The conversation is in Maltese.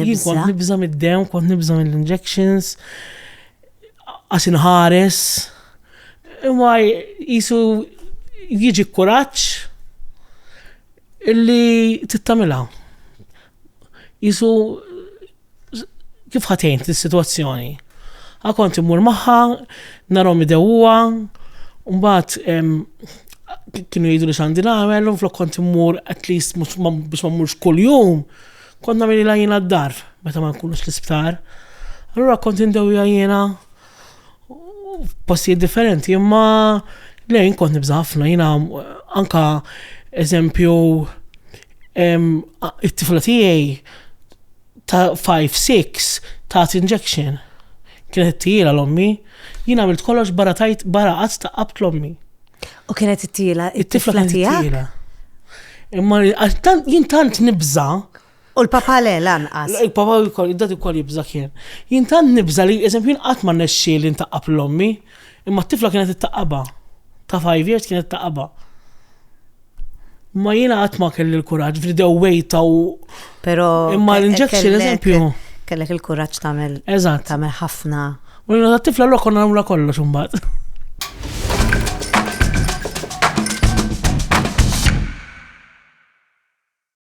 Jien kont nibża mid-demm, kont nibża mill-injections, għax inħares. Imma jisu jiġi kuraġġ illi tittamilha. Jisu kif ħatejn is-sitwazzjoni. Għa kont immur magħha, narhom idewwa, mbagħad kienu jgħidu li x'għandi nagħmel, u flok kont immur at least biex ma mmurx kuljum, kont nagħmilha jiena d-dar meta ma nkunux l-isptar. Allura kont indewwiha jiena postijiet differenti, imma lejn kont nibża' ħafna jiena anka eżempju it-tifla tiegħi ta' 5-6 tat injection. Kienet ittihilha l-ommi. Jien għamilt kollox barra tajt barra qatt taqqabt l-ommi. U kienet ittihilha it-tifla tiegħek? Imma jien tant nibża'. U l-papa le lanqas. Il-papa wkoll, id-dad ukoll jibża' kien. Jien tant nibża' li eżempju jien qatt ma rnexxieli ntaqqab l-ommi, imma t-tifla kienet ittaqqabha. Ta' 5 years kienet ittaqqabha. Ma jiena qatt ma kelli l-kuraġġ, fri dewwejta u. Pero. Imma l-injection, eżempju. Kellek il-kuraġġ tagħmel. Eżatt. Tagħmel ħafna. U jiena tifla l konna nagħmlu kollox imbagħad.